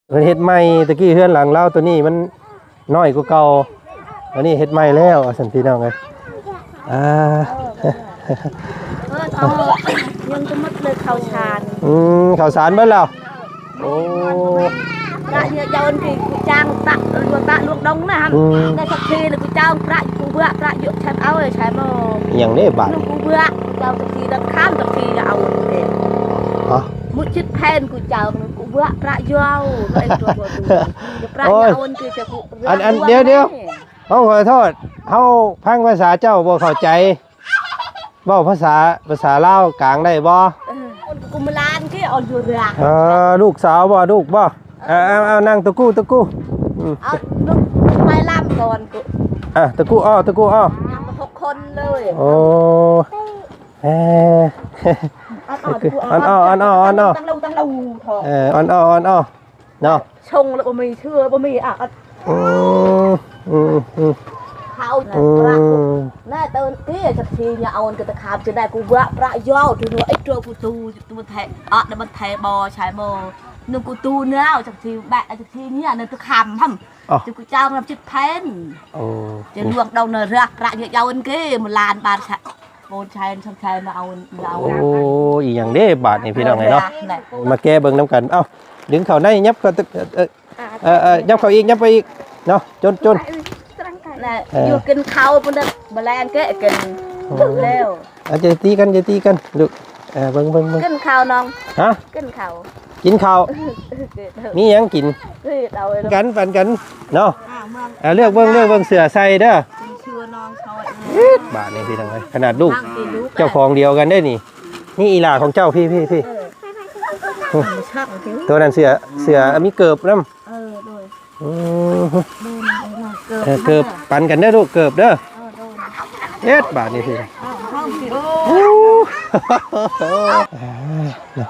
ເພິ່ນເຮັດໃໝ່. ຕະກີ້ເຮືອນຫຼັງລາວໂຕນີ້ມັນນ້ອຍກວ່າເກົ່າ, ອັນນີ້ເຮັດໃໝ່ແລ້ວ ວ່າຊັ້ນພີ່ນ້ອງເອີຍ. ອ່າ ເອີ ເຂົາຍັງຈະໝົດເລີຍເຂົ້າສານ. ອືມ ເຂົ້າສານເບິດແລ້ວ. ໂອ້ ພະເຍາະເຈົ້າອັນທີ່ກູຈ້າງຕະ ລວງຕະລວງດົງນະຫັ້ນ ອືມ ໄດ້ສັກທີລະກູຈ້າງພະ ກູເບືອພະເຍາະ ແຊມເອົາ ແຊມເອົາ ຫຍັງເດ້ບາດ ກູເບືອເຈົ້າສັກທີດັດຄາມສັກທີລະເອົາເດ້. ຮະ ມຸດຊິດແຜ່ນກູຈ້າງ ເບືອພະເຢາວ ເອີ ໂອ້ຍ ພະເຢາວ ອັນ ອັນ ດຽວ ດຽວ ເຮົາຂໍໂທດ ເຮົາຟັງພາສາເຈົ້າບໍ່ເຂົ້າໃຈ. ເວົ້າພາສາ ພາສາລາວກາງໄດ້ບໍ່? ເອີ ຄົນກຸມມະລານທີ່ເອົາຢູ່ເຮືອ ເອີ ລູກສາວບໍ່? ລູກບໍ່? ເອີ ເອົາ ເອົາ ເອົາ ນັ່ງຕະກູ້ ຕະກູ້ ອືມ ເອົາ ລູກໄປລຳກ່ອນ ອ່ະ ຕະກູ້ ເອົາ ຕະກູ້ ເອົາ ຍັງຫົກຄົນເລີຍ. ໂອ້ ເອີ ອ່ອນໆ ອ່ອນໆ ອ່ອນໆ ອ່ອນໆ ເອີ ອ່ອນໆ ອ່ອນໆ ເນາະ ຊົງແລ້ວບໍ່ມີເຊື້ອ ບໍ່ມີ ອ່ະ ອືມ ອືມ ອືມ ເຂົາ ອືມ ນະ ເຕີນເອີ ສັກທີເອົາເງິນກະຕະຄາມຈະໄດ້ ກູເບືອພະເຢາວ ຖືວ່າໄອ້ຕົວກູຕູ ຕົວແທ້ ອະ ນະ ມັນແທ້ບໍ່ ໃຊ່ບໍ່ ໜຶ່ງກູຕູເນາະ ສັກທີແບະ ສັກທີເນຍ ນະ ຕະຄາມຫັ້ນ ອໍ ຈະກູຈ້າງນຳຈິດແຜ່ນ ໂອ້ ຈະລວງດອງນະ ພະເຢາວ ເອີ ມາລານບາດ ໂອນໄຊ ຊ່ອງໄຊ ມາເອົາ ມາເອົາ. ໂອ້ ອີຫຍັງເດ້ບາດນີ້ພີ່ນ້ອງເອີຍເນາະ ເອີ ມາແກະເບິ່ງນຳກັນ. ເອົ້າ ດຶງເຂົ້າໃນ ຍັບເຂົ້າ ເອີ ເອີ ເອີ ຍັບເຂົ້າອີກ ຍັບໄປອີກເນາະ ຈົນ ຈົນ ນະ ເອີ ຢູ່ກິນເຂົ້າພຸ້ນເດີ ມາແລງແກະກິນ ໂອ້ ແລ້ວ ອາ ຢ່າຕີກັນ ຢ່າຕີກັນລູກ ເອີ ເບິ່ງ ເບິ່ງ ເບິ່ງ ກິນເຂົ້ານ້ອງ ຮະ ກິນເຂົ້າ ກິນເຂົ້າ ມີຫຍັງກິນ ກັນ ປັນກັນເນາະ. ອ່າ ເລືອກເບິ່ງ ເລືອກເບິ່ງເສື້ອໃສ່ເດີ ເສື້ອນ້ອງເຂົາ ບາດນີ້ພີ່ນ້ອງເອີຍ ຂະໜາດລູກເຈົ້າຂອງດຽວກັນເດ້ນີ້. ນີ້ອີ່ຫຼ້າຂອງເຈົ້າ ພີ້ ພີ້ ພີ້ ເອີ ໂຕນັ້ນເສື້ອ ເສື້ອມີເກີບນຳ ເອີ ໂດຍ ອືມ ເອີ ເກີບ ເອີ ເກີບ ປັນກັນເດີລູກ ເກີບເດີ ເອີ ໂດຍ ເຮັດບາດນີ້ພີ່ ເອີ ເຮົາຊິ ໂອ້ ເນາະ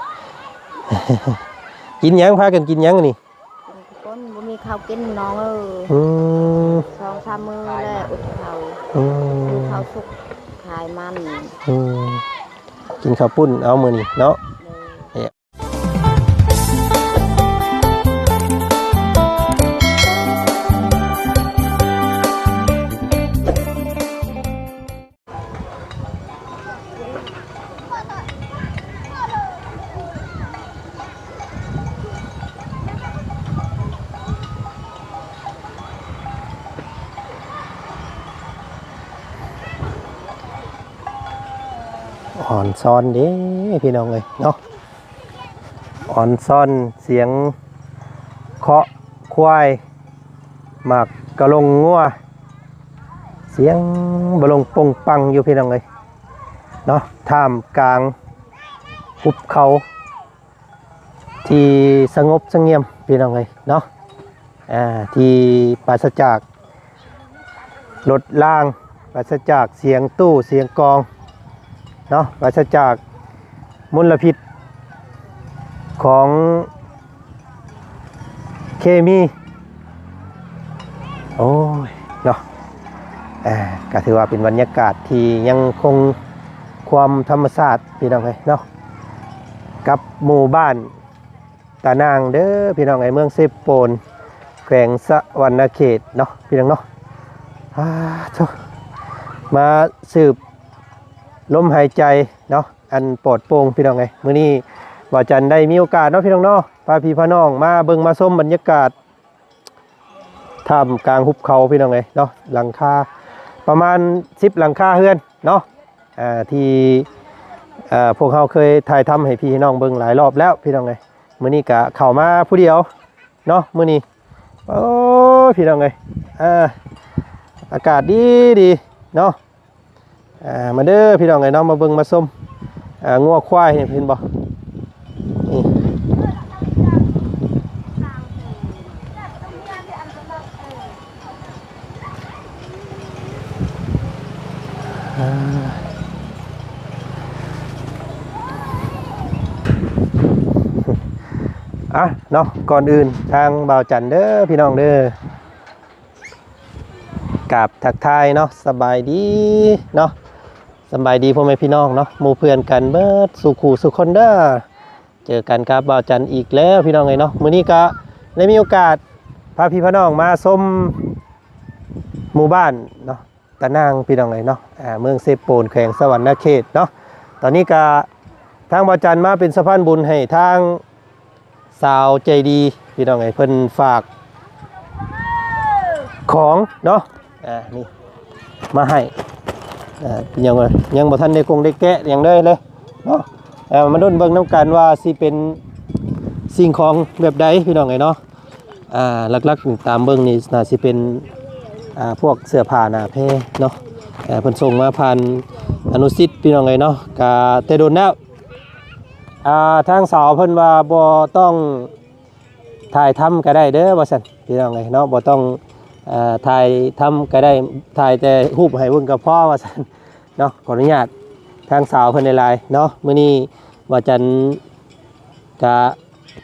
ກິນຫຍັງ ພາກັນກິນຫຍັງນີ້? ຄົນບໍ່ມີເຂົ້າກິນນ້ອງເອີຍ ອືມ ສອງສາມມື້ແລ້ວອົດເຂົ້າ ອືມ ກິນເຂົ້າສຸກຂາຍມັນ ອືມ ກິນເຂົ້າປຸ້ນເອົາມື້ນີ້ເນາະ ໂດຍ. ອອນຊອນເດ້ພີ່ນ້ອງເອີຍເນາະ ອອນຊອນສຽງເຄາະຄວາຍ ໝາກກະລົງງົວ ສຽງບະລົງປົງປັງຢູ່ພີ່ນ້ອງເອີຍເນາະ ທ່າມກາງຫຸບເຂົາທີ່ສະຫງົບສະຫງຽມພີ່ນ້ອງເອີຍເນາະ ອ່າ ທີ່ປາສະຈາກລົດລາງ ປາສະຈາກສຽງຕູ້ສຽງກອງເນາະ ປາສະຈາກມົນລະພິດຂອງ ເຄມີ ໂອ້ຍ ເນາະ ເອີ ກະຖືວ່າເປັນບັນຍາກາດທີ່ຍັງຄົງຄວາມທຳມະຊາດພີ່ນ້ອງເອີຍເນາະ ກັບໝູ່ບ້ານຕານາງເດີພີ່ນ້ອງເອີຍ ເມືອງເຊໂປນ ແຂວງສະຫວັນນະເຂດເນາະ ພີ່ນ້ອງເນາະ ອາ ໂທ້ ມາສູບລົມຫາຍໃຈເນາະ ອັນປອດໂປ່ງພີ່ນ້ອງເອີຍ ມື້ນີ້ບ່າວຈັນໄດ້ມີໂອກາດເນາະ ພີ່ນ້ອງເນາະ ພາພີ່ພານ້ອງມາເບິ່ງມາຊົມບັນຍາກາດ ທ່າມກາງຫຸບເຂົາພີ່ນ້ອງເອີຍເນາະ ຫຼັງຄາ ປະມານສິບຫຼັງຄາເຮືອນເນາະ ອ່າ ທີ່ ອ່າ ພວກເຮົາເຄີຍຖ່າຍທຳໃຫ້ພີ່ໃຫ້ນ້ອງເບິ່ງຫຼາຍລອບແລ້ວພີ່ນ້ອງເອີຍ ມື້ນີ້ກະເຂົ້າມາຜູ້ດຽວເນາະ ມື້ນີ້ ໂອ້ຍ ພີ່ນ້ອງເອີຍ ອ່າ ອາກາດດີໆເນາະ ອ່າ ມາເດີພີ່ນ້ອງເອີຍເນາະ ມາເບິ່ງມາຊົມ ອ່າ ງົວຄວາຍນີ້ ເຫັນບໍ່ ນີ້ ອ່າ ອ່ະເນາະ ກ່ອນອື່ນທາງບ່າວຈັນເດີພີ່ນ້ອງເດີ ກາບທັກທາຍເນາະ ສະບາຍດີເນາະ ສະບາຍດີພໍ່ແມ່ພີ່ນ້ອງເນາະ ໝູ່ເພື່ອນກັນເບິດສູ່ຄູ່ສູ່ຄົນເດີ ເຈີກັນກັບບ່າວຈັນອີກແລ້ວພີ່ນ້ອງເອີຍເນາະ ມື້ນີ້ກະ ໄດ້ມີໂອກາດພາພີ່ພານ້ອງມາຊົມໝູ່ບ້ານເນາະ ຕານາງ ພີ່ນ້ອງເອີຍເນາະ ອ່າ ເມືອງເຊໂປນ ແຂວງສະຫວັນນະເຂດເນາະ. ຕອນນີ້ກະທາງບ່າວຈັນມາເປັນສະພານບຸນໃຫ້ທາງສາວໃຈດີ ພີ່ນ້ອງເອີຍ ເພິ່ນຝາກຂອງເນາະ ອ່າ ນີ້ມາໃຫ້ ອ່າ ຍັງ ຍັງບໍ່ທັນໄດ້ກົງໄດ້ແກະຫຍັງເລີຍເນາະ. ອ່າ ມາລຸ້ນເບິ່ງນຳກັນວ່າຊິເປັນສິ່ງຂອງແບບໃດ ພີ່ນ້ອງເອີຍເນາະ. ອ່າ ຫຼັກໆນີ້ຕາມເບິ່ງນີ້ໜ້າຊິເປັນ ອ່າ ພວກເສື້ອຜ້າໜ້າແພເນາະ ເອີ ເພິ່ນສົ່ງມາຜ່ານອະນຸສິດ ພີ່ນ້ອງເອີຍເນາະ. ກະແຕ່ດົນແລ້ວ ອ່າ ທາງສາວເພິ່ນວ່າບໍ່ຕ້ອງຖ່າຍທຳກະໄດ້ເດີວ່າຊັ້ນ ພີ່ນ້ອງເອີຍເນາະ ບໍ່ຕ້ອງ ເອີ ຖ່າຍທຳກະໄດ້ ຖ່າຍແຕ່ຮູບໃຫ້ເບິ່ງກະພໍວ່າຊັ້ນເນາະ. ຂໍອະນຸຍາດທາງສາວເພິ່ນຫຼາຍໆເນາະ. ມື້ນີ້ບ່າວຈັນກະ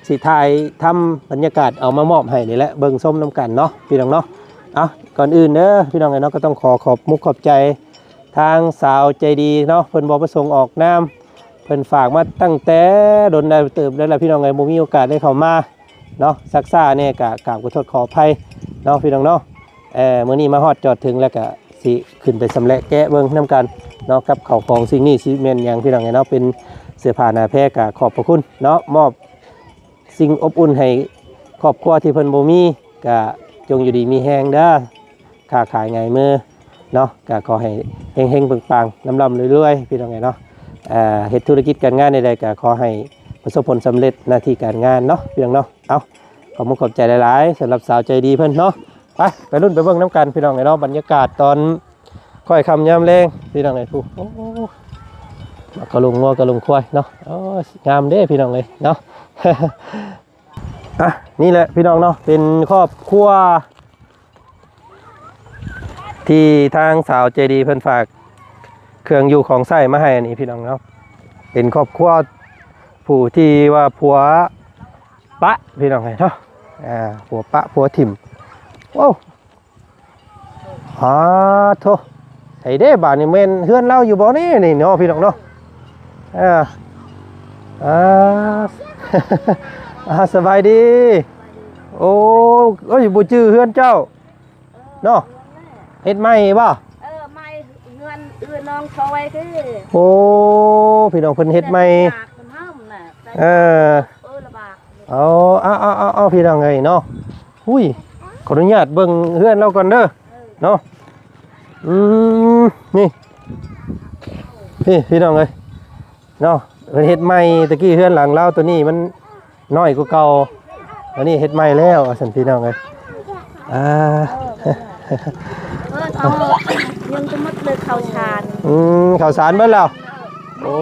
ຊິຖ່າຍທຳບັນຍາກາດເອົາມາມອບໃຫ້ນີ້ແຫຼະ ເບິ່ງຊົມນຳກັນເນາະ ພີ່ນ້ອງເນາະ. ເອົ້າ ກ່ອນອື່ນເດີ ພີ່ນ້ອງເອີຍເນາະ ກະຕ້ອງຂໍຂອບມຸກຂອບໃຈທາງສາວໃຈດີເນາະ ເພິ່ນບໍ່ປະສົງອອກນາມ ເພິ່ນຝາກມາຕັ້ງແຕ່ດົນໄດ້ເຕີບແລ້ວລະ ພີ່ນ້ອງເອີຍ ບໍ່ມີໂອກາດໄດ້ເຂົ້າມາເນາະ ຊັກຊ້າແດ່ ກະກາບຂໍໂທດຂໍອະໄພເນາະ ພີ່ນ້ອງເນາະ. ເອີ ມື້ນີ້ມາຮອດຈອດເຖິງແລ້ວກະ ຊິຂຶ້ນໄປຊຳແຫຼະແກະເບິ່ງນຳກັນເນາະ ກັບເຂົ້າຂອງສິ່ງນີ້ຊິແມ່ນຫຍັງ ພີ່ນ້ອງເອີຍເນາະ. ເປັນເສື້ອຜ້າໜ້າແພ ກະຂອບພະຄຸນເນາະ ມອບສິ່ງອົບອຸ່ນໃຫ້ຄອບຄົວທີ່ເພິ່ນບໍ່ມີ ກະຈົ່ງຢູ່ດີມີແຮງເດີ ຄ້າຂາຍງ່າຍມືເນາະ. ກະຂໍໃຫ້ເຮັງໆປັງໆ ລ່ຳໆລວຍໆ ພີ່ນ້ອງເອີຍເນາະ. ເຮັດທຸລະກິດການງານໃດໆ ກະຂໍໃຫ້ປະສົບຜົນສຳເລັດໜ້າທີ່ການງານເນາະ ພີ່ນ້ອງເນາະ. ເອົ້າ ຂອບມຸກຂອບໃຈຫຼາຍໆ ສຳລັບສາວໃຈດີເພິ່ນເນາະ. ໄປ ໄປລຸ້ນໄປເບິ່ງນຳກັນ ພີ່ນ້ອງເອີຍເນາະ ບັນຍາກາດຕອນຄ່ອຍຄ່ຳຍາມແລງ ພີ່ນ້ອງເອີຍ. ໂອ້ ໝາກກະລຸງງົວກະລຸງຄວາຍເນາະ ໂອ້ ງາມເດ້ ພີ່ນ້ອງເອີຍເນາະ. ອ່ະ ນີ້ແຫຼະ ພີ່ນ້ອງເນາະ ເປັນຄອບຄົວທີ່ທາງສາວໃຈດີເພິ່ນຝາກເຄື່ອງຢູ່ຂອງໃຊ້ມາໃຫ້ອັນນີ້ ພີ່ນ້ອງເນາະ. ເປັນຄອບຄົວຜູ້ທີ່ວ່າຜົວ ປະ ພີ່ນ້ອງເອີຍເນາະ ອ່າ ຜົວປະຜົວຖິ້ມ. ໂອ້ ອາໂທ້ ໃສເດ້ບາດນີ້ ແມ່ນເຮືອນລາວຢູ່ບໍ່ນີ້ ນີ້ເນາະ ພີ່ນ້ອງເນາະ. ອ່າ ອ່າ ອ່າ ສະບາຍດີ. ໂອ້ ໂອ້ຍ ບໍ່ຈື່ເຮືອນເຈົ້າ ເນາະ ເຮັດໃໝ່ບໍ່? ເອີ ໃໝ່ ເຮືອນເອື້ອນ້ອງຊອຍເດ້. ໂອ້ ພີ່ນ້ອງ ເພິ່ນເຮັດໃໝ່ ເອີ ເອີ ລະບາກ ເອົາ ເອົາ ເອົາ ເອົາ ພີ່ນ້ອງເອີຍເນາະ. ອຸ້ຍ ຂໍອະນຸຍາດເບິ່ງເຮືອນລາວກ່ອນເດີ ເອີ ເນາະ. ອືມ ນີ້ ນີ້ ພີ່ນ້ອງເອີຍ ເນາະ ເພິ່ນເຮັດໃໝ່. ຕະກີ້ເຮືອນຫຼັງລາວໂຕນີ້ມັນນ້ອຍກວ່າເກົ່າ ອັນນີ້ເຮັດໃໝ່ແລ້ວວ່າຊັ້ນ ພີ່ນ້ອງເອີຍ. ອ່າ ເອີ ເອົາ ຍັງຈະໝົດເລີຍເຂົ້າສານ. ອືມ ເຂົ້າສານເບິດແລ້ວ. ໂອ້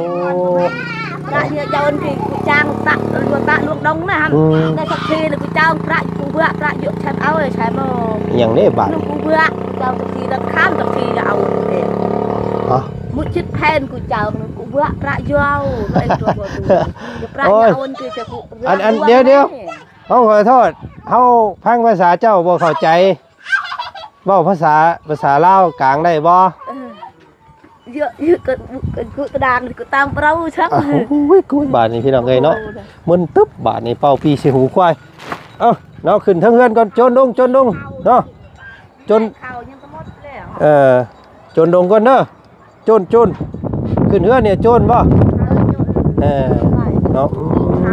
ກະເຍາະເຈົ້າອັນທີ່ກູຈ້າງຕະ ລວງຕະລວງດົງນະຫັ້ນ ອືມ ໄດ້ສັກທີລະກູຈ້າງພະ ກູເບືອພະ ຢູ່ຊັ້ນ ເອົາໃຊ້ບໍ່ ອີຫຍັງເດ້ບາດ ກູເບືອ ເຈົ້າສັກທີລະຄາມ ສັກທີລະເອົາເດ້ ຮະ ມຸດຊິດແຜ່ນກູເຈົ້າ ກູເບືອພະເຍົາ ໄອ້ຕົວບໍ່ ພະເຍົາອັນທີ່ຈະກູ ອັນ ອັນ ດຽວໆ ເຮົາຂໍໂທດ ເຮົາຟັງພາສາເຈົ້າບໍ່ເຂົ້າໃຈ ເວົ້າພາສາ ພາສາລາວກາງໄດ້ບໍ່? ເອີ ເຍອະ ເຍອະ ກະ ກະ ກະດາງ ກະຕາມເຮົາຊັກ. ໂອ້ຍ ກູບາດນີ້ ພີ່ນ້ອງເອີຍເນາະ ມຶນຕຶບບາດນີ້ ເປົ່າປີໃສ່ຫູຄວາຍ. ເອົ້າ ເນາະ ຂຶ້ນເທິງເຮືອນກ່ອນ ໂຈນດົງ ໂຈນດົງເນາະ ໂຈນ ເຂົ້າຍັງບໍ່ໝົດແລ້ວ ເອີ ໂຈນດົງກ່ອນເດີ ໂຈນ ໂຈນ ຂຶ້ນເຮືອນນີ້ໂຈນບໍ່? ເອີ ເນາະ ອືມ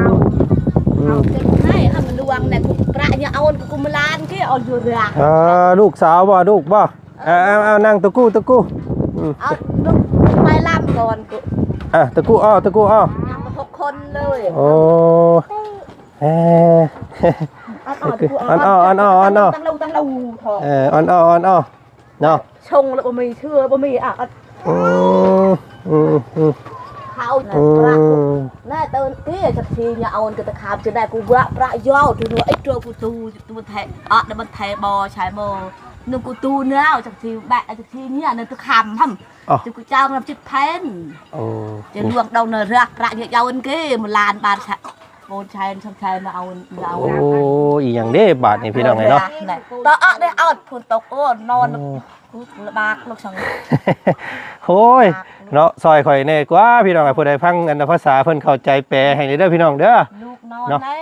ເອົາເກັບໃຫ້ ໃຫ້ມັນລວງແດ່ ພະເຍົາເອົາກູມາລານ ເອົາຢູ່ເຮືອ ອ່າ ລູກສາວບໍ່ ລູກບໍ່? ເອົາ ເອົາ ເອົາ ນັ່ງຕະກູ້ ຕະກູ້ ອືມ ເອົາລູກໄປລຳກ່ອນກູ ອ່ະ ຕະກູ້ ເອົາ ຕະກູ້ ເອົາ ຍັງຫົກຄົນເລີຍ ໂອ້ ເອີ ອ່ອນໆ ອ່ອນໆ ອ່ອນໆ ອ່ອນໆ ເອີ ອ່ອນໆ ອ່ອນໆ ເນາະ ຊົງແລ້ວບໍ່ມີເຊື່ອ ບໍ່ມີ ອ່ະ ອືມ ອືມ ອືມ ເຂົາ ອືມ ນະ ເຕີນເກ ສັກທີຍາອອນກະຕະຂາມຈະໄດ້ ກູເບືອພະເຍົາ ຖືໜວຍ ໄອ້ໂຕກູຕູ ຕູແທ້ ອະ ມັນແທ້ບໍ່ ໃຊ່ບໍ່ ໜຶ່ງກູຕູແນວ ສັກທີແບະ ສັກທີເຍ ນະຕະຂາມຫັ້ນ ອໍ ຈະກູຈ້າງນຳຈິດແຜ່ນ ໂອ້ ຈະລວງດອງນະຣະ ພະເຍົາອັນເກ ມາລານບາດ ໂອນຊາຍ ຊຳຊາຍມາເອົາ ມາເອົາ ໂອ້ ອີຫຍັງເດ້ບາດນີ້ ພີ່ນ້ອງເອີຍເນາະ ຕະອະໄດ້ອອດ ຝົນຕົກ ໂອ້ ນອນ ໂອ້ ລະບາກລູກສັງ ໂອ້ຍ ເນາະ ຊ່ອຍຂ້ອຍແດ່ກວ່າ ພີ່ນ້ອງເອີຍ ຜູ້ໃດຟັງອັນພາສາເພິ່ນເຂົ້າໃຈແປໃຫ້ແດ່ເດີ ພີ່ນ້ອງເດີ ລູກນອນ ເນາະ ແດ່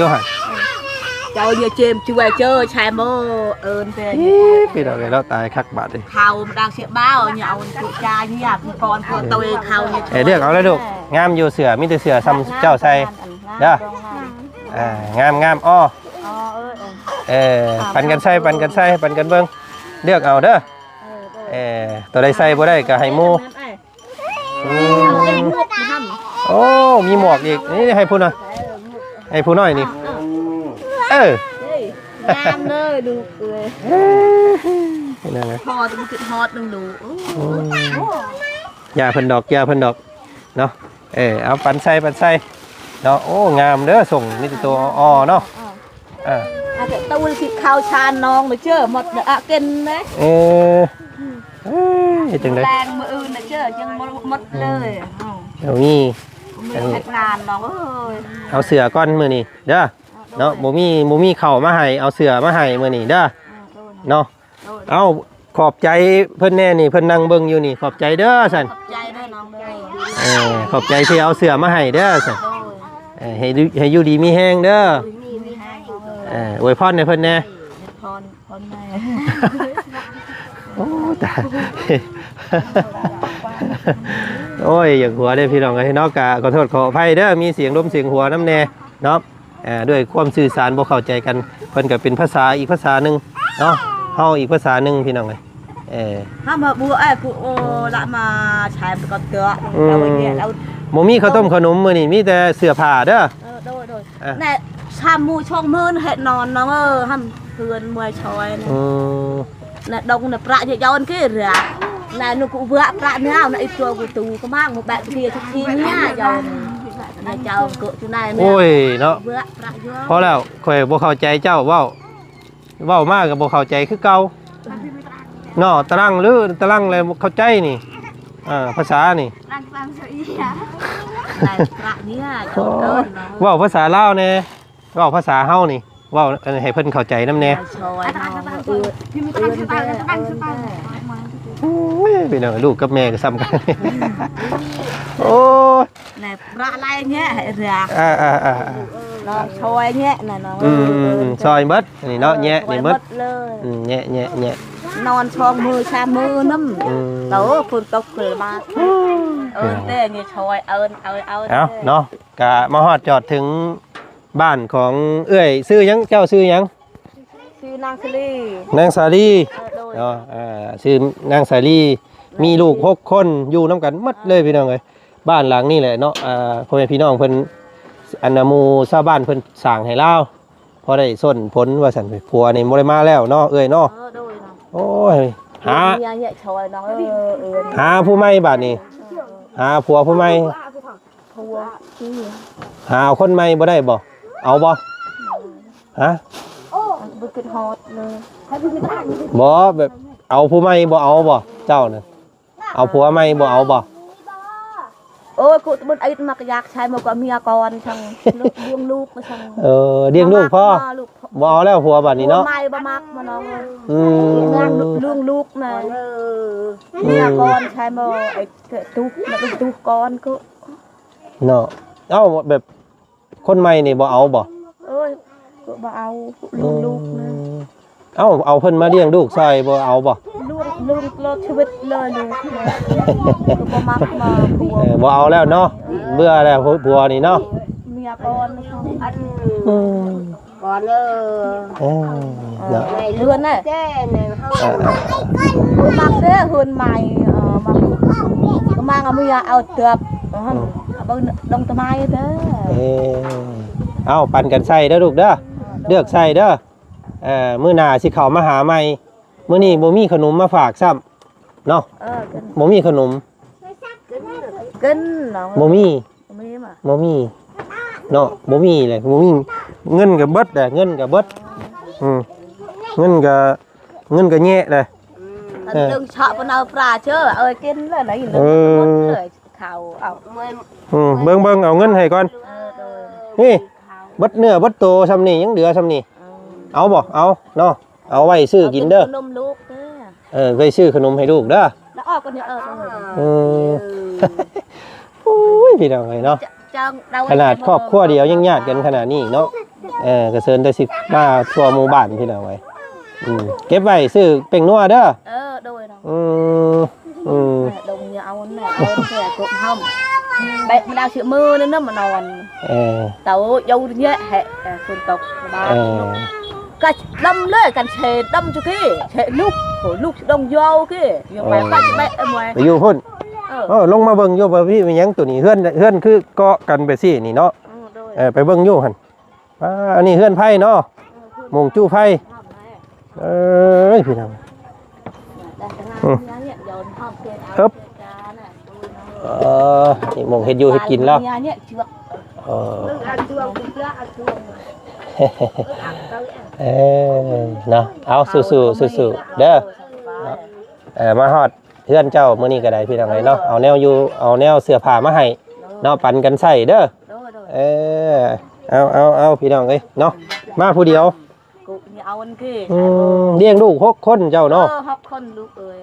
ຢູ່ຫັ້ນ เจ้าเนี่ยเจมช่วยเจอชายโมเอินเต ອີ່ ພີ່ນ້ອງເອີຍ ເນາະ ຕາຍຄັກບາດນີ້ เขาดังเสียบ้าเนี่ยเอาจุจาเนี่ยก่อนตัวโตเขาเนี่ย ເອີ ເລືອກເອົາເລີຍລູກ ງາມຢູ່ເສື້ອ ມີແຕ່ເສື້ອສ່ຳເຈົ້າໃສ່ເດີ ອ່າ ງາມໆ ອໍ ເອີ ປັນກັນໃສ່ ປັນກັນໃສ່ ປັນກັນເບິ່ງ ເລືອກເອົາເດີ. ເອີ ໂຕໃດໃສ່ບໍ່ໄດ້ກໍໃຫ້ໝູ່. ອືມ ໂອ້ ມີໝວກອີກ. ນີ້ໃຫ້ຜູ້ນ້ອຍ ໃຫ້ຜູ້ນ້ອຍນີ້. ເອີ ງາມເດີລູກເອີຍ. ນັ້ນແຫຼະ ພໍຈະຄິດຮອດໜຶ່ງດູ. ໂອ້ ອືມ ຢ່າເພິ່ນດອກ ຢ່າເພິ່ນດອກເນາະ. ເອີ ເອົາປັນໃສ່ ປັນໃສ່ເນາະ. ໂອ້ ງາມເດີ ສົ່ງມີແຕ່ໂຕອ່ອນເນາະ. ເອີ ອາດຈະຕູນຊິເຂົ້າຊານນ້ອງເດີ ໝົດອະເກັນເດ້. ເອີ ເອີ ເຮັດຈັ່ງໃດ ແລງມື້ອື່ນນະເຈີ ຍັງບໍ່ໝົດເລີຍ. ເອີ ເອົານີ້ ເຮັດງານນ້ອງເອີຍ. ເອົາເສື້ອກ່ອນມື້ນີ້ເດີເນາະ. ບໍ່ມີ ບໍ່ມີເຂົ້າມາໃຫ້ ເອົາເສື້ອມາໃຫ້ມື້ນີ້ເດີເນາະ. ເອົາ ຂອບໃຈເພິ່ນແດ່ນີ້ ເພິ່ນນັ່ງເບິ່ງຢູ່ນີ້. ຂອບໃຈເດີຊັ້ນ. ຂອບໃຈເດີນ້ອງເດີ. ເອີ ຂອບໃຈທີ່ເອົາເສື້ອມາໃຫ້ເດີຊັ້ນ. ເອີ ໃຫ້ຢູ່ ໃຫ້ຢູ່ດີມີແຮງເດີ. ເອີ ອວຍພອນໃຫ້ເພິ່ນແດ່. ອວຍພອນ ພອນແມ່. ໂອ້ ຕາຍ ໂອ້ຍ ຢາກຫົວເດ້ພີ່ນ້ອງເອີຍເນາະ. ກະຂໍໂທດຂໍອະໄພເດີ ມີສຽງລົມສຽງຫົວນຳແດ່ເນາະ. ເອີ ດ້ວຍຄວາມສື່ສານບໍ່ເຂົ້າໃຈກັນ ເພິ່ນກໍເປັນພາສາອີກພາສາໜຶ່ງເນາະ ເຮົາອີກພາສາໜຶ່ງພີ່ນ້ອງເອີຍ. ເອີ ຫ້າມມາບົວ ເອີ ກູ ໂອ ລະມາໃຊ້ປະກອບເຕີ ອືມ ເອົາໄວ້ເນຍ ເອົາ ບໍ່ມີເຂົ້າຕົ້ມເຂົ້າໜົມມື້ນີ້ ມີແຕ່ເສື້ອຜ້າເດີ. ເອີ ໂດຍ ໂດຍ ເອີ ແນ່ ຊາມໝູ່ຊ່ອງມື້ເຮັດນອນນ້ອງເອີຍ ຫ້າມເພື່ອນມວຍຊອຍນະ. ອືມ ນະດົງນະປະຍະຢອນເກເຣ ນະນຸກຸເວະປະນາວນະ ອີຕົວກຸຕູກະມາງມະແບະເກຍທັກທີເນຍ ຢອນນະ ເຈົ້າໂກະຈຸນາຍ ໂອ້ຍເນາະ ເວະປະຢອນ. ພໍແລ້ວ ຂ້ອຍບໍ່ເຂົ້າໃຈເຈົ້າເວົ້າ ເວົ້າມາກໍບໍ່ເຂົ້າໃຈຄືເກົ່າເນາະ. ຕະລັງ ຫຼື ຕະລັງແລ້ວເຂົ້າໃຈນີ້ ເອີ ພາສານີ້ ຕະລັງ ຕະລັງ ເວົ້າພາສາລາວແດ່. ເວົ້າພາສາເຮົານີ້ ເວົ້າໃຫ້ເພິ່ນເຂົ້າໃຈນຳແດ່. ຊອຍເຮົາ ເອີ ເອີ ໂອ້ຍ ພີ່ນ້ອງ ລູກກັບແມ່ກໍສ່ຳກັນ. ໂອ້ຍ ແນ່ ປະໄລແງະໃຫ້ເຮືອ ເອີ ເອີ ເອີ ເອີ ນ້ອງຊອຍແງະນະນ້ອງ. ອືມ ເອີ ຊອຍເບິດນີ້ເນາະ ແງະນີ້ເບິດເລີຍ. ອືມ ແງະ ແງະ ແງະ ນອນສອງມື້ສາມມື້ນຳ. ອືມ ໂຕ ຝົນຕົກເກີດມາ ເອີ ແຕ່ແງະຊອຍ ເອີ ເອີ ເອີ ເອົາເນາະ. ກະມາຮອດຈອດເຖິງ ບ້ານຂອງເອື້ອຍ ຊື່ຫຍັງ? ເຈົ້າຊື່ຫຍັງ? ຊື່ນາງສາລີ. ນາງສາລີ. ເອີ ໂດຍ ເນາະ ເອີ ຊື່ນາງສາລີ. ແມ່ນ ມີລູກຫົກຄົນ ຢູ່ນຳກັນໝົດເລີຍ ອ່າ ພີ່ນ້ອງເອີຍ. ບ້ານຫຼັງນີ້ແຫຼະເນາະ ອ່າ ພໍ່ແມ່ພີ່ນ້ອງເພິ່ນ ອັນນ່າ ໝູ່ຊາວບ້ານເພິ່ນສ້າງໃຫ້ລາວ ພໍໄດ້ຊົນຜົນວ່າຊັ້ນ. ຜົວນີ້ບໍ່ໄດ້ມາແລ້ວເນາະ ເອື້ອຍເນາະ. ເອີ ໂດຍເນາະ. ໂອ້ຍ ຫາ ເມຍເຮຍຊອຍນ້ອງເອີຍ ເອີ ຫາຜູ້ໃໝ່ບາດນີ້ ເອີ ຫາຜົວຜູ້ໃໝ່. ຜົວ ຫາເອົາຄົນໃໝ່ບໍ່ໄດ້ບໍ່? ເອົາບໍ່? ຮະ? ບໍ່ຄິດຮອດເລີຍ. ບໍ່ ແບບເອົາຜູ້ໃໝ່ບໍ່ເອົາບໍ່? ເຈົ້ານະ ເອົາຜົວໃໝ່ບໍ່ເອົາບໍ່? ໂອ້ຍ ກູຕະບຸນໄອດມັກຢາກໃຊ້ໝົດກະເມຍກ່ອນ ຈັ່ງລູກ ລ້ຽງລູກມາຊັ້ນ. ເອີ ລ້ຽງລູກພໍ ບໍ່ເອົາແລ້ວຜົວບາດນີ້ເນາະ. ຜົວໃໝ່ບໍ່ມັກມານ້ອງເອີຍ. ອືມ ລ້ຽງລູກນະ ເມຍກ່ອນໃຊ້ໝົດ ໄອ ເກະຕຸກ ມາຕຸກກ່ອນກະ ເນາະ. ເອົ້າ ແບບຄົນໃໝ່ນີ້ບໍ່ເອົາບໍ່? ໂອ້ຍ ກະບໍ່ເອົາ ລູກ ລູກນະ. ເອົ້າ ເອົາເພິ່ນມາລ້ຽງລູກຊ່ອຍບໍ່ເອົາບໍ່? ລູກ ລູກຕະຫຼອດຊີວິດເລີຍລູກນະ ກະບໍ່ມັກມາຜົວ. ເອີ ບໍ່ເອົາແລ້ວເນາະ ເບື່ອແລ້ວຜົວນີ້ເນາະ. ເມຍກ່ອນ ອືມ ກ່ອນເດີ. ເອີ ເນາະ ເຮືອນນະ ແຕ່ນະ ເຮົາ ເອີ ເອີ ມັກເດີ ເຮືອນໃໝ່ ເອີ ມັກ ມັກເອົາເມຍເອົາເຕີບ ອືມ ເອົາເບິ່ງດົງຕະໄມເດີ. ເອີ ເອົາ ປັນກັນໃສ່ເດີລູກເດີ ເລືອກໃສ່ເດີ. ເອີ ມື້ໜ້າຊິເຂົ້າມາຫາໃໝ່. ມື້ນີ້ບໍ່ມີຂະໜົມມາຝາກຊ້ຳເນາະ. ເອີ ບໍ່ມີຂະໜົມ ກິນ ບໍ່ມີ ບໍ່ມີ ບໍ່ມີເນາະ ບໍ່ມີແຫຼະ ບໍ່ມີ ເງິນກະເບິດແຫຼະ ເງິນກະເບິດ. ອືມ ເງິນກະ ເງິນກະແຍະແຫຼະ. ອືມ ເອີ ເລື່ອງເຊາະປະເນົາປາເຈີ ເອີ ກິນເລີຍນະ ເອີ ເຂົ້າ ເອົາ ອືມ ເບິ່ງ ເບິ່ງ ເອົາເງິນໃຫ້ກ່ອນ. ເອີ ໂດຍ ນີ້ ເບິດເນື້ອເບິດໂຕຊ່ຳນີ້ ຍັງເຫຼືອຊ່ຳນີ້. ເອົາ ເອົາບໍ່? ເອົາເນາະ. ເອົາໄວ້ຊື້ກິນເດີ ເອົາເປັນຂະໜົມລູກເດີ. ເອີ ໄວ້ຊື້ຂະໜົມໃຫ້ລູກເດີ. ແລ້ວອອກກ່ອນເດີ ເອີ ເອີ ອືມ ໂອ້ຍ ພີ່ນ້ອງເອີຍເນາະ ຂະໜາດຄອບຄົວດຽວຍັງຍາດກັນຂະໜາດນີ້ເນາະ. ເອີ ກະເຊີນແຕ່ຊິມາທົ່ວໝູ່ບ້ານ ພີ່ນ້ອງເອີຍ. ອືມ ເກັບໄວ້ຊື້ແປ້ງນົວເດີ. ເອີ ໂດຍເນາະ. ອືມ ອືມ ແມ່ດົງຢ່າເອົາແມ່ ເອົາແຕ່ກົບຫ້ຳ ແບກມາດາວຊິມື້ນັ້ນນະມານອນ. ເອີ ເຕົາຢູ່ເຍະແຮະ ຝົນຕົກສະບາຍ. ເອີ ກະດຳເລີຍ ກັນເຊດຳຈຸກີເຊລຸກ ໂຫ ລຸກດົງຢາວກີ ຢູ່ໄປ ເອີ ກັນແບະມວຍ ໄປຢູ່ພຸ້ນ. ເອີ ເອີ ລົງມາເບິ່ງຢູ່ ບໍ່ມີຫຍັງໂຕນີ້ ເຮືອນ ເຮືອນຄືເກາະກັນໄປຊີ້ນີ້ເນາະ. ເອີ ໂດຍ ເອີ ໄປເບິ່ງຢູ່ຫັ້ນ. ອ່າ ອັນນີ້ເຮືອນໄຟເນາະ ເອີ ມຸງຈູ້ໄຟ. ເອີຍ ພີ່ນ້ອງ ອືມ ເອີບ ເອີ ນີ້ໝ່ອງເຮັດຢູ່ເຮັດກິນລາວ. ເອີ ເອີ ເນາະ ເອົາ ສູ້ໆ ສູ້ໆ ເດີ. ເອີ ມາຮອດເຮືອນເຈົ້າມື້ນີ້ກໍໄດ້ ພີ່ນ້ອງເອີຍເນາະ ເອົາແນວຢູ່ ເອົາແນວເສື້ອຜ້າມາໃຫ້ເນາະ ປັນກັນໃຊ້ເດີ. ໂດຍ ໂດຍ ເອີ ເອົາ ເອົາ ເອົາ ພີ່ນ້ອງເອີຍເນາະ ມາຜູ້ດຽວ ກູນີ້ເອົາອັນກີ້ ອືມ ລ້ຽງລູກຫົກຄົນເຈົ້າເນາະ. ເອີ ຫົກຄົນລູກເອີຍ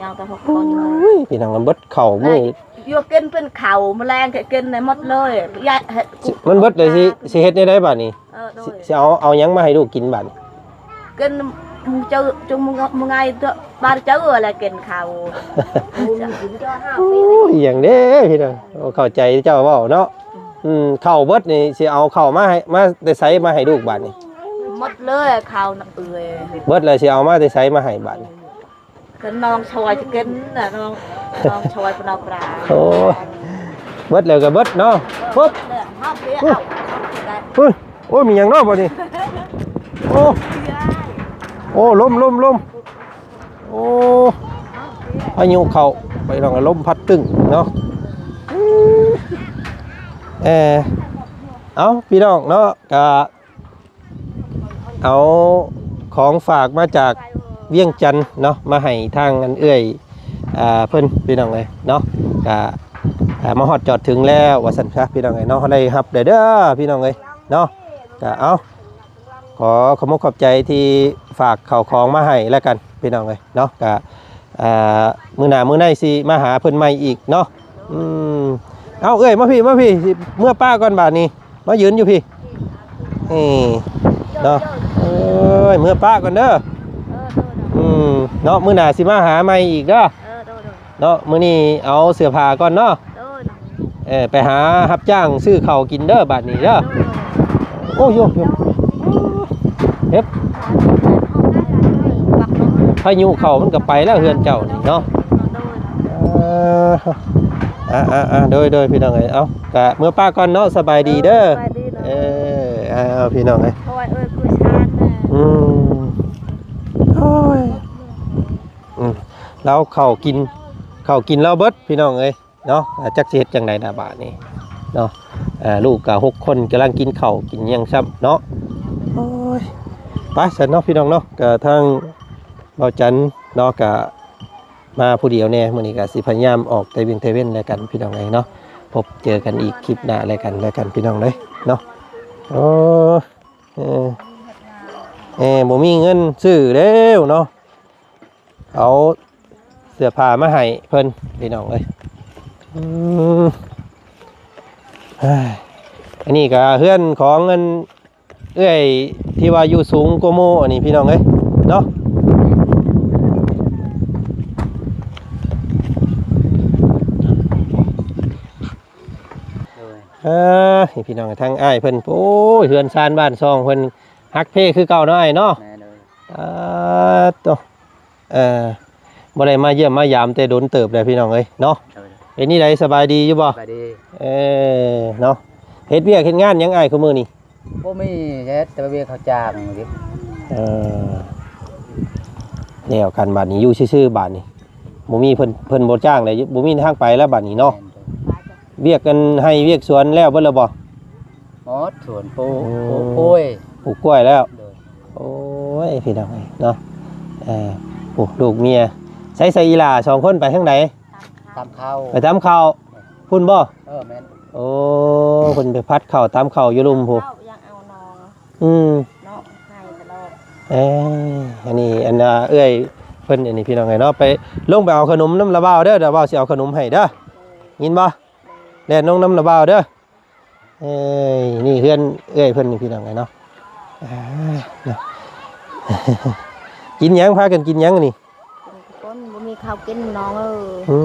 ຍັງແຕ່ຫົກຄົນ. ໂອ້ຍ ພີ່ນ້ອງ ມັນເບິດເຂົ້າມື້ ຢູ່ກິນເປັນເຂົ້າ ມື້ແລງກໍກິນໄດ້ໝົດເລີຍ. ມັນເບິດເລີຍ ຊິ ຊິເຮັດແນວໃດບາດນີ້? ເອີ ໂດຍ ຊິ ຊິເອົາ ເອົາຫຍັງມາໃຫ້ລູກກິນບາດນີ້? ກິນ ເຈົ້າ ຈຸງ ມື້ງາຍ ບ້ານເຈົ້າແຫຼະກິນເຂົ້າ. ໂອ້ຍ ອີຫຍັງເດ້ ພີ່ນ້ອງ ໂອ້ ເຂົ້າໃຈເຈົ້າເວົ້າເນາະ. ອືມ ເຂົ້າເບິດນີ້ ຊິເອົາເຂົ້າມາໃຫ້ ມາແຕ່ໃສມາໃຫ້ລູກບາດນີ້? ໝົດເລີຍເຂົ້ານະເອີຍ ເບິດແລ້ວ ຊິເອົາມາແຕ່ໃສມາໃຫ້ບາດນີ້? ກໍນ້ອງຊ່ອຍຈະກິນນະ ນ້ອງ ນ້ອງຊ່ອຍປະນາປາ. ໂອ້ ເບິດແລ້ວກໍເບິດເນາະ. ປຶບ ເອີ ເອົາ ເອົາ ເອົາ ໂອ້ຍ ໂອ້ຍ ມີຫຍັງເນາະບາດນີ້? ໂອ້ ໂອ້ ລົມ ລົມ ລົມ. ໂອ້ ພາຍຸເຂົ້າ ໄປລອງ ລົມພັດຕຶ້ງເນາະ. ເອີ ເອົ້າ ພີ່ນ້ອງເນາະ ກະ ເອົາຂອງຝາກມາຈາກວຽງຈັນເນາະ ມາໃຫ້ທາງອັນເອື້ອຍ ອ່າ ເພິ່ນ ພີ່ນ້ອງເອີຍເນາະ. ກະ ອ່າ ມາຮອດຈອດເຖິງແລ້ວວ່າຊັ້ນຊະ ພີ່ນ້ອງເອີຍເນາະ ໄດ້ຮັບແລ້ວເດີ ພີ່ນ້ອງເອີຍເນາະ. ກະເອົາ ຂໍຂອບອົກຂອບໃຈທີ່ຝາກເຂົ້າຂອງມາໃຫ້ແລ້ວກັນ ພີ່ນ້ອງເອີຍເນາະ. ກະ ອ່າ ມື້ໜ້າມື້ໃນຊິມາຫາເພິ່ນໃໝ່ອີກເນາະ. ອືມ ເອົາ ເອື້ອຍ ມາພີ້ ມາພີ້ ຊິເມືອປ້າກ່ອນບາດນີ້ ມາຢືນຢູ່ພີ້ ນີ້ເນາະ. ເອີຍ ເມືອປ້າກ່ອນເດີ. ອືມ ເນາະ ມື້ໜ້າຊິມາຫາໃໝ່ອີກເດີ. ເນາະ ມື້ນີ້ເອົາເສື້ອຜ້າກ່ອນເນາະ. ເອີ ໄປຫາຮັບຈ້າງຊື້ເຂົ້າກິນເດີບາດນີ້ເດີ. ໂອ້ຍ ໂອ້ຍ ໂອ້ຍ ເຮັບ ພາຍຸເຂົ້າມັນກໍໄປແລ້ວເຮືອນເຈົ້ານີ້ເນາະ. ເອີ ອ່າໆໆ ໂດຍໆ ພີ່ນ້ອງເອີຍ ເອົາ ກະເມືອປ້າກ່ອນເນາະ. ສະບາຍດີເດີ. ເອີ ເອົາ ພີ່ນ້ອງເອີຍ ອືມ ໂອ້ຍ ອືມ ລາວເຂົ້າກິນ ເຂົ້າກິນລາວເບິດ ພີ່ນ້ອງເອີຍ. ເນາະ ຈັກຊິເຮັດຈັ່ງໃດນະບາດນີ້ເນາະ. ເອີ ລູກກໍຫົກຄົນ ກຳລັງກິນເຂົ້າກິນຫຍັງຊ້ຳເນາະ. ໂອ້ຍ ໄປຊັ້ນເນາະ ພີ່ນ້ອງເນາະ. ກໍທາງເບົາຈັນເນາະ ກໍມາຜູ້ດຽວແດ່ ມື້ນີ້ກໍຊິພະຍາຍາມອອກແຕ່ວຽງແຕ່ເວັນແລ້ວກັນ ພີ່ນ້ອງເອີຍເນາະ. ພົບເຈີກັນອີກຄລິບໜ້າແລ້ວກັນ ແລ້ວກັນ ພີ່ນ້ອງເອີຍເນາະ. ໂອ້ ເອີ ເອີ ບໍ່ມີເງິນຊື້ແລ້ວເນາະ. ເອົາເສື້ອຜ້າມາໃຫ້ເພິ່ນ ພີ່ນ້ອງເອີຍ. ອືມ ອັນນີ້ກໍເຮືອນຂອງອັນເອື້ອຍທີ່ວ່າຢູ່ສູງກວ່າໝູ່ ອັນນີ້ ພີ່ນ້ອງເອີຍເນາະ. ເອີ ພີ່ນ້ອງ ທາງອ້າຍເພິ່ນ ໂອ້ຍ ເຮືອນຊານບ້ານຊ່ອງເພິ່ນ ຮັກເພຄືເກົ່າເນາະອ້າຍເນາະ. ແມ່ນເລີຍ. ອາ ໂຕ ເອີ ບໍ່ໄດ້ມາຢ້ຽມມາຢາມແຕ່ດົນເຕີບແລ້ວ ພີ່ນ້ອງເອີຍເນາະ. ໂດຍ. ເປັນຈັ່ງໃດ ສະບາຍດີຢູ່ບໍ່? ສະບາຍດີ. ເອີ ເນາະ ເຮັດວຽກເຮັດງານຫຍັງອ້າຍ ຄູ່ມື້ນີ້? ບໍ່ມີເຮັດ ແຕ່ວຽກເຂົາຈ້າງ. ເອີ ແລ້ວກັນບາດນີ້ ຢູ່ຊື່ໆ ບາດນີ້ ບໍ່ມີເພິ່ນ ເພິ່ນບໍ່ຈ້າງແລ້ວ ບໍ່ມີທາງໄປແລ້ວບາດນີ້ເນາະ. ແມ່ນ. ວຽກອັນໄຮ່ວຽກສວນແລ້ວເບິດແລ້ວບໍ່? ໝົດສວນປູກ ອືມ ປູກກ້ວຍ ປູກກ້ວຍແລ້ວ. ໂດຍ. ໂອ້ຍ ພີ່ນ້ອງເອີຍເນາະ ເອີ ໂອ້ ລູກເມຍ ໃສ ໃສອີ່ຫຼ້າ ສອງຄົນໄປທາງໃດ? ຕຳເຂົ້າ ໄປຕຳເຂົ້າພຸ້ນບໍ່? ເອີ ແມ່ນ. ໂອ້ ເພິ່ນໄປພັດເຂົ້າຕຳເຂົ້າຢູ່ລຸ່ມພຸ້ນ. ອືມ ເນາະ ໃຫ້ຕະຫຼອດ. ເອີ ອັນນີ້ ອັນ ເອື້ອຍເພິ່ນ ອັນນີ້ ພີ່ນ້ອງເອີຍເນາະ ໄປ ລົງໄປເອົາຂະໜົມນຳລາວບ່າວເດີ ລາວບ່າວຊິເອົາຂະໜົມໃຫ້ເດີ ຍິນບໍ່? ແລ່ນລົງນຳລາວບ່າວເດີ. ເອີຍ ນີ້ເຮືອນເອື້ອຍເພິ່ນນີ້ ພີ່ນ້ອງເອີຍເນາະ. ອ່າ ເນາະ ກິນຫຍັງ ພາກັນກິນຫຍັງນີ້? ກິນເຂົ້າປຸ້ນ ບໍ່ມີເຂົ້າກິນນ້ອງເອີຍ. ອື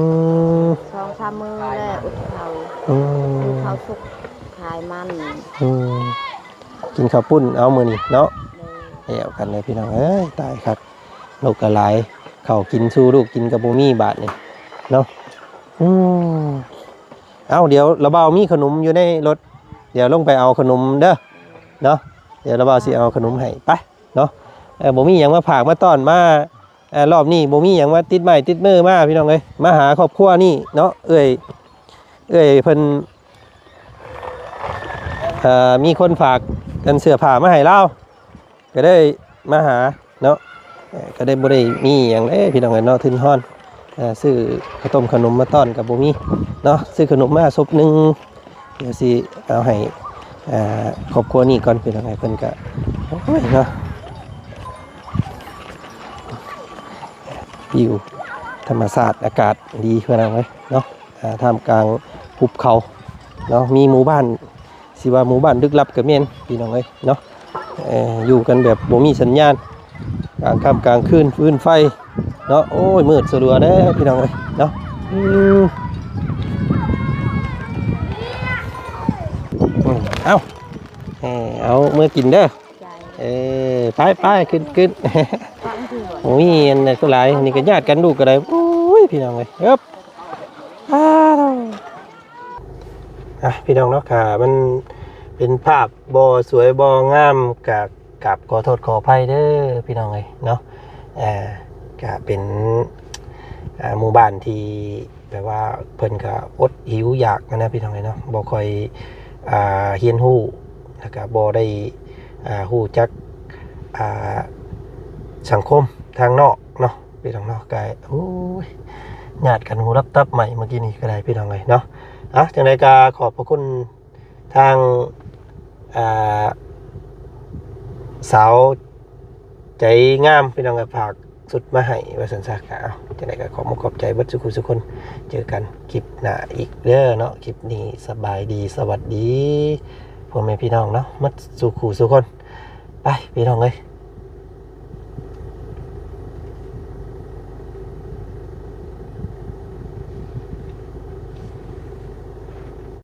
ມ ສອງສາມມື້ແລ້ວອົດເຂົ້າ. ອືມ ກິນເຂົ້າສຸກຂາຍມັນ. ອືມ ກິນເຂົ້າປຸ້ນເອົາມື້ນີ້ເນາະ. ໂດຍ. ແລ້ວກັນເດີພີ່ນ້ອງເອີຍ ຕາຍຄັກ ລູກກໍຫຼາຍ ເຂົ້າກິນສູ່ລູກກິນກໍບໍ່ມີບາດນີ້ເນາະ. ອືມ ເອົ້າ ດຽວລະບ່າວມີຂະໜົມຢູ່ໃນລົດ ດຽວລົງໄປເອົາຂະໜົມເດີເນາະ ດຽວລະບ່າວຊິເອົາຂະໜົມໃຫ້ ໄປເນາະ. ເອີ ບໍ່ມີຫຍັງມາຝາກມາຕ້ອນມາ ເອີ ຮອບນີ້ບໍ່ມີຫຍັງມາຕິດໄມ້ຕິດມືມາ ພີ່ນ້ອງເອີຍ ມາຫາຄອບຄົວນີ້ເນາະ. ເອື້ອຍ ເອື້ອຍເພິ່ນ ເອີ ມີຄົນຝາກອັນເສື້ອຜ້າມາໃຫ້ລາວ ກໍໄດ້ມາຫາເນາະ. ເອີ ກໍໄດ້ ບໍ່ໄດ້ມີຫຍັງເດ້ພີ່ນ້ອງເອີຍເນາະ ທຶນຮອນ ເອີ ຊື້ເຂົ້າຕົ້ມຂະໜົມມາຕ້ອນກໍບໍ່ມີເນາະ ຊື້ຂະໜົມມາສົບໜຶ່ງ ດຽວຊິເອົາໃຫ້ ເອີ ຄອບຄົວນີ້ກ່ອນ ພີ່ນ້ອງເອີຍ. ເພິ່ນກະ ໂອ້ຍເນາະ ວິວທຳມະຊາດ ອາກາດດີ ພີ່ນ້ອງເອີຍເນາະ ເອີ ທ່າມກາງຫຸບເຂົາເນາະ. ມີໝູ່ບ້ານ ຊິວ່າໝູ່ບ້ານລຶກລັບກໍແມ່ນ ພີ່ນ້ອງເອີຍເນາະ. ເອີ ຢູ່ກັນແບບບໍ່ມີສັນຍານ ກາງຄ່ຳກາງຄືນຟືນໄຟເນາະ. ໂອ້ຍ ມືດສະຫຼວເດີພີ່ນ້ອງເອີຍເນາະ. ອືມ ເອົ້າ ເອີ ເອົາເມືອກິນເດີ. ເອີ ໄປໆ ຂຶ້ນໆ ໂອ້ຍ ອັນນັ້ນກໍຫຼາຍ ນີ້ກໍຍາດກັນ ລູກກໍໄດ້. ໂອ້ຍ ພີ່ນ້ອງເອີຍ ເອີບ ອ້າວ ອ່ະ ພີ່ນ້ອງເນາະ ຖ້າມັນເປັນພາບບໍ່ສວຍບໍ່ງາມ ກະກາບຂໍໂທດຂໍອະໄພເດີພີ່ນ້ອງເອີຍເນາະ. ເອີ ກະເປັນ ອ່າ ໝູ່ບ້ານທີ່ແບບວ່າເພິ່ນກະອົດຫິວຢາກຫັ້ນນະພີ່ນ້ອງເອີຍເນາະ ບໍ່ຄ່ອຍ ອ່າ ຮຽນຮູ້ ແລ້ວກະບໍ່ໄດ້ ອ່າ ຮູ້ຈັກ ອ່າ ສັງຄົມທາງນອກເນາະ ພີ່ນ້ອງເນາະ. ກະ ໂອ້ຍ ຍາດກັນຫູດັບຕັບໄໝ້ເມື່ອກີ້ນີ້ກໍໄດ້ ພີ່ນ້ອງເອີຍເນາະ. ເອົ້າ ຈັ່ງໃດກໍຂອບພະຄຸນທາງ ອ່າ ສາວໃຈງາມ ພີ່ນ້ອງເອີຍ ຝາກຊຸດມາໃຫ້ວ່າຊັ້ນຊະ. ກະ ເອົ້າ ຈັ່ງໃດກໍຂອບມຸກຂອບໃຈເບິດສູ່ຜູ້ສູ່ຄົນ ເຈີກັນຄລິບໜ້າອີກເດີເນາະ. ຄລິບນີ້ສະບາຍດີ ສະຫວັດດີ ພໍ່ແມ່ພີ່ນ້ອງເນາະ ໝົດສູ່ຜູ້ສູ່ຄົນ. ໄປ ພີ່ນ້ອງເອີຍ